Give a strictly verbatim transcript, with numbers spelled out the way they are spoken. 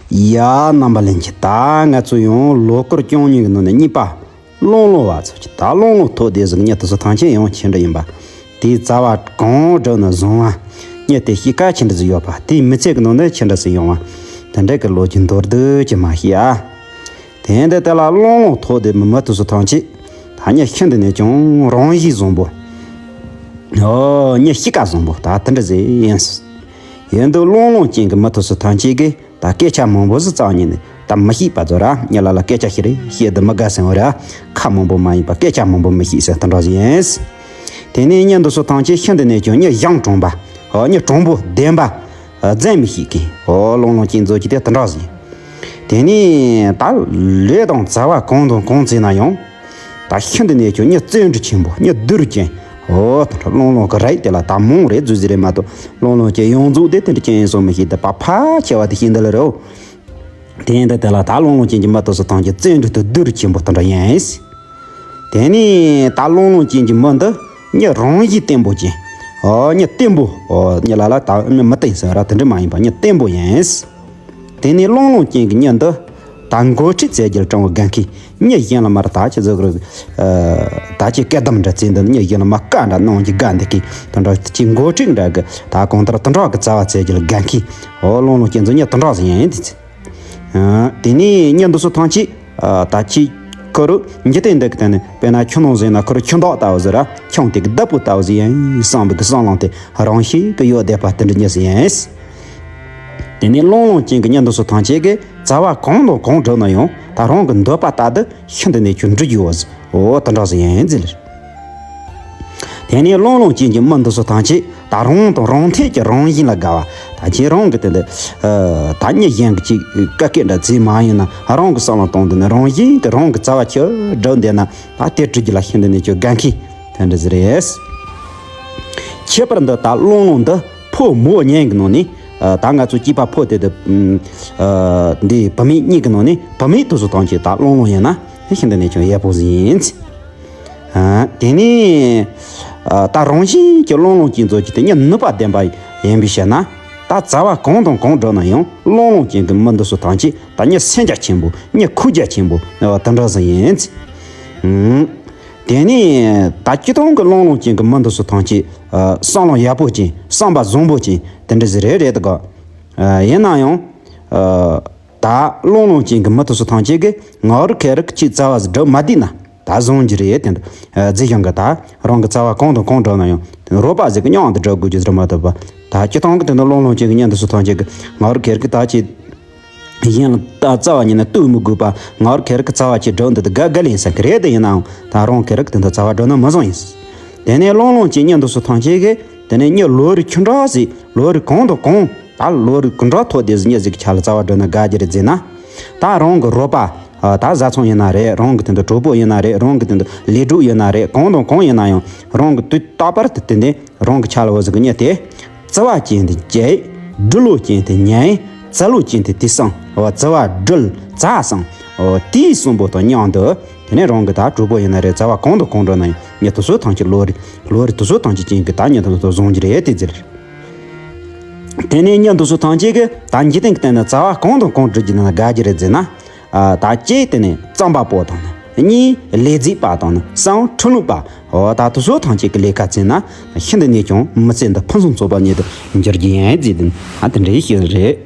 ཡ། རྣམ་པ་ལྷན་རྒྱས། ད་ང་ཚོ་ཡང་ལོ་སྐོར་བཅུ་གཉིས་ཀྱི་ནང་ནས་གཉིས་པ། སློང་སློང་བ་ཚོ་གི། ད་སློང་སློང་ཐོག་དེ་ཟིག་གི་མྱི་དེ་ཚོ་ཐམས་ཅད་ཡང་ཆི་འདྲ་ཡིན་པ། དེའི་རྩ་བ་གང་བསྒྲུབས་ན་བཟང་བ། མྱི་དེ་གཤིས་ཀ་ཆི་འདྲ་ཟིག་ཡོད་པ། དེའི་མི་ཚེ་གི་ནང་ནས་ཆི་འདྲ་ཟིག་ཡོང་བ། དེ་འདྲ་གི་ལོ་རྒྱུས་མདོར་བསྡུས་ཀྱི་མ་ཤེས་ཨ། དེ་འདི་དེ་ལ་སློང་སློང་ཐོག་དེ་མི་མི་དེ་ཚོ་ཐམས་ཅད། ད་མྱི་ཤིན་ཏུ་ནས་ཀྱང་རང་གཤིས་བཟང་པོ། ཨོ། མྱི་གཤིས་ཀ་བཟང་པོ་ད་དེ་འདྲ་ཟིག་ཡིན། ཡིན་དུས་སློང་སློང་ཅན་གྱི་མི་དེ་ཚོ་ཐམས་ཅད་ཀྱིས་ད་སྐད་ཆ་མང་པོ་ཟིག་རྩ་བ་ཉིད་ནས་ད་མི་བཤད་པ་ཚོ་ར། མྱི་ལ་ལ་སྐད་ཆ་ཤི་རེ་བཤད་དུ་མི་དགའ་ཟེར་བ་ར། ཁ་མང་པོ་མ་ཡིན་པ་སྐད་ཆ་མང་པོ་མི་བཤད་ཟེར་དེ་འདྲ་ཟིག་ཡིན། དེ་ནས་མྱི་འདི་ཚོ་ཐམས་ཅད་ཤིན་ཏུ་ནས་ཀྱང་མྱི་གཞུང་དྲང་པ། ཨོ། མྱི་དྲང་པོ་བདེན་པ། འཛེམ་མི་ཤེས་མཁན། ཨོ། སློང་སློང་ཅན་ཚོ་གི་དེ་དེ་འདྲ་ཟིག་ཡིན། དེ་ནས་ད་ལས་དང་བྱ་བ་གང་དང་གང་བྱས་ན་ཡང་། ད་ཤིན་ཏུ་ནས་ཀྱང་མྱི་བརྩོན་འགྲུས་ཆེན་པོ། མྱི་བསྡུར་ཅན། ཨོ། ད་སློང་སློང་གི་རིགས་དེ་ལ་ད་མང་རེ་བརྗོད་ཟིག་རེད་མ་གཏོགས། སློང་སློང་གི་ཡོངས་རྫོགས་དེ་དེ་འདྲ་ཅན་ཡིན་སོང་མི་ཤེས། ད་ཕ་ཕ་ཆེ་བ་དེ་ཤེས་འདི་ལ་རེད། དེ་ཡིན་ད་དེ་ལ་ད་སློང་སློང་ཅན་གྱི་མི་དེ་ཚོ་ཐམས་ཅད་བརྩོན་འགྲུས་དང་བསྡུར་ཆེན་པོ་དེ་འདྲ་ཡིན། དེ་ནས་ད་སློང་སློང་ཅན་གྱི་མི་འདི་མྱི་རང་གཤིས་བརྟན་པོ་ཅན། ཨོ། མྱི་བརྟན་པོ། ཨོ། མྱི་ལ་ལ་ད་མྱི་མི་བརྟན་ཟེར་ར་དེ་འདྲ་མ་ཡིན་པ་མྱི་བརྟན་པོ་ཡིན། དེ་ནས་སློང་སློང་ཅན་གྱི་མྱི་འདི་ད་འགོ་ཁྲིད་བྱེད་རྒྱུར་དྲང་བ་དགའ་མཁན། མྱི་གཞན་ལ་མར་ད་ཆི་ཟིག་རེད། ད་ཆི་སྐད་གདམ་འདྲ་བྱེད་འདི། མྱི་གཞན་ལ་མར་བཀའ་འདྲ་གནང་རྒྱུ་དགའ་འདི་གི་དེ་འདྲ་ཆི་འགོ་ཁྲིད་འདྲ་གི་ད་གང་ལྟར་དེ་འདྲ་གི་བྱ་བ་བྱེད་རྒྱུར་དགའ་མཁན། ཨོ། སློང་སློང་ཅན་ཚོ་མྱི་དེ་འདྲ་ཟིག་ཡིན་དེ། དེ་ནས་མྱི་འདི་ཚོ་ཐམས་ཅད། ཨ། ད་ཅི་ཁོ་རུ་འཇིག་རྟེན་འདི་གི་སྟེང་ནས་དཔེར་ན་ཆུ་ནང་ཟེར་ན་ཁོ་རུ་ཆུ་འདག་ལྟ་བུ་ཟེར་ར། ཆང་དེ་གི་བདག་པོ་ལྟ་བུ་ཟིག་ཡིན་བསམ་པའི་གི་བསམ་བློ་དེ་རང་བཞིན་གི་ཡོད་བསྡད་པ་དེ་འདྲ་མྱི་ཟིག་ཡིན། དེ་ནས་སློང་སློང་ཅན་གི་མྱི་འདི་ཚོ་ཐམས་ཅད་ཀྱིས་བྱ་བ་གང་དང་གང་བསྒྲུབས་ན་ཡང་ད་རང་གི་འདོད་པ་ལྟར་དུ་ཤིན་ཏུ་ནས་ཀྱང་འགྲུབ་རྒྱུ་བ་ཟིག། ཨོ། དེ་འདྲ་ཟིག་ཡིན་ཟེར། དེ་ནས་སློང་སློང་ཅན་གྱི་མི་འདི་ཚོ་ཐམས་ཅད་ད་རང་དང་རང་འཐད་ཀྱི་རང་བཞིན་ལ་དགའ་བ། ད་ཁྱེད་རང་གི་དེ་འདི། ཨ། ད་མྱི་གཞན་གྱི་ཅིག་བཀའ་བཀོད་འདྲ་བྱས་མ་ཡིན་ན། རང་གི་བསམ་བློ་གཏོང་འདི་ནི་རང་བཞིན་གྱི་རང་གི་བྱ་བ་ཆི་བསྒྲུབས་བསྡད་ན། ད་དེ་འགྲུབ་རྒྱུ་ལ་ཤིན་ཏུ་ནས་ཀྱང་དགའ་མཁན་དེ་འདྲ་ཟིག་རེད། ཁྱད་པར་འདི་ད་སློང་སློང་འདི་ཕོ་མོ་གཉིས་ཀྱི་ནང་ནས། ཨ། ད་ང་ཚོ་སྐྱེས་པ་ཕོ་དེ་དང་། ཨ། འདི་བུད་མེད་གཉིས་ཀྱི་ནང་ནས་བུད་མེད་དེ་ཚོ་ཐམས་ཅད་ད་སློང་སློང་ཡིན་ན་ཤིན་ཏུ་ནས་ཀྱང་ཡག་པོ་ཟིག་ཡིན། ཨ། དེ་ནས། ཨ། ད་རང་བཞིན་གྱི་སློང་སློང་ཅན་ཚོ་གི་དེ་མྱི་ནུས་པ་ལྡན་པ་ཡིན་པའི་ཕྱིར་ན། ད་བྱ་བ་གང་དང་གང་བསྒྲུབས་ན་ཡང་སློང་སློང་ཅན་གྱི་མི་འདི་ཚོ་ཐམས་ཅད་ད་མྱི་སེམས་རྒྱ་ཆེན་པོ། མྱི་ཁོག་རྒྱ་ཆེན་པོ། ཨ། དེ་འདྲ་ཟིག་ཡིན། ཨང་། དེ་ནས་ད་སྤྱིར་བཏང་གི་སློང་སློང་ཅན་གྱི་མི་འདི་ཚོ་ཐམས་ཅད། ཨ། བསམ་བློ་ཡག་པོ་ཅན། བསམ་པ་བཟང་པོ་ཅན་དེ་འདྲ་ཟིག་རེད། རེད་དགོ། ཨ། ཡིན་ན་ཡང་། ཨ། ད་སློང་སློང་ཅན་གྱི་མི་དེ་ཚོ་ཐམས་ཅད་ཀྱིས་ངོ་རུ་ཁེ་རུ་ཅིག་བྱ་བ་ཟིག་བསྒྲུབས་མ་བསྡད་ན་ད་བཟང་རྒྱུ་རེད། དེ་འདྲ། ཨ། རྗེས་ཀྱང་གི་ད་རང་གི་བྱ་བ་གང་དང་གང་བསྒྲུབས་ན་ཡང་རོགས་པ་ཟིག་གི་མཉམ་དུ་བསྒྲུབ་དགོས་རྒྱུ་ཟིག་མ་གཏོགས་པ། ད་སྤྱིར་བཏང་གི་དེ་འདྲ་སློང་སློང་ཅན་གྱི་མྱི་འདི་ཚོ་ཐམས་ཅད་ཀྱིས་ངོ་རུ་ཁེ་རུ་གི་ད་ཅིག་གཞན་ལ་ད་རྩ་བ་ཉིད་ནས་ལྟོས་མི་དགོས་པ། ངོ་རུ་ཁེ་རུ་གི་བྱ་བ་ཅིག་བསྒྲུབས་འདི་དེ་དགའ་དགའ་ལེན་ས་གི་རེད། དེ་ཡིན་ནའང་ད་རང་ཁེ་རུ་གི་དེ་འདྲ་བྱ་བ་བསྒྲུབས་ན་མི་བཟང་ཡིན། དེ་ནས་སློང་སློང་ཅན་མྱི་འདི་ཚོ་ཐམས་ཅད་ཀྱིས་དེ་ནས་མྱི་ལོ་རེ་ཆུང་དྲགས་ཟིག་ལོ་རེ་གང་དང་གང་། ད་ལོ་རེ་གང་དྲགས་ཐོག་དེ་ཟིག་མྱི་ཟིག་གི་ཆ་ལ་བྱ་བ་བསྒྲུབས་ན་དགའ་རྒྱུ་རེད་ཟེར་ན། ད་རང་གི་རོགས་པ། ཨ། ད་བཟའ་ཚང་ཡིན་ན་རེད། རང་གི་དེ་འདྲ་གྲོགས་པོ་ཡིན་ན་རེད། རང་གི་དེ་འདྲ་ལས་གྲོགས་ཡིན་ན་རེད། གང་དང་གང་ཡིན་ན་ཡང་རང་གི་དུས་རྟག་པར་དུ་དེ་འདྲ་རང་གི་ཆ་ལ་འོ་ཟིག་གི་མྱི་དེ། བརྩེ་བ་ཅན་དེ་བརྗེད། འདྲི་བློ་ཅན་དེ་ཉན། བརྩེ་བློ་ཅན་དེ་དེ་བསམ། འོ། བརྩེ་བ་འདྲི། བརྩེ་བསམ། འོ། དེའི་གསུམ་པོ་དང་མཉམ་དུ། དེ་ནས་རང་གི་ད་གྲོགས་པོ་ཡིན་ན་རེད། བྱ་བ་གང་དང་གང་བསྒྲུབས་ན་ཡང་མྱི་དེ་ཚོ་ཐམས་ཅད་ལོ་རེ་ལོ་རེ་དེ་ཚོ་ཐམས་ཅད་ཅན་གྱི་ད་མྱི་དེ་ཚོ་བཟང་རྒྱུ་རེད་དེ་ཟེར། དེ་ནས་མྱི་འདི་ཚོ་ཐམས་ཅད་ཀྱིས་ད་འཇིག་རྟེན་གྱི་སྟེང་ན་བྱ་བ་གང་དང་གང་བསྒྲུབ་རྒྱུ་ན་དགའ་རྒྱུ་རེད་ཟེར་ན། ཨ། ད་གཅིག་དེ་ནས་རྩོམ་པ་པོ་དང་ནི། གཉིས་ལས་རྩིས་པ་དང་ནི། གསུམ་ཁྲིམས་ལུགས་པ། འོ། ད་དེ་ཚོ་ཐམས་ཅད་ཀྱི་ལས་ཀ་བྱས་ན་ཤིན་ཏུ་ནས་ཀྱང་མི་ཚེ་འདི་ཕུན་སུམ་ཚོགས་པ་ཉིད་དུ་འགྱུར་རྒྱུ་ཡིན་ཟེར་དེ་ནི། ཨ། དེ་འདྲའི་ཞིག་རེད།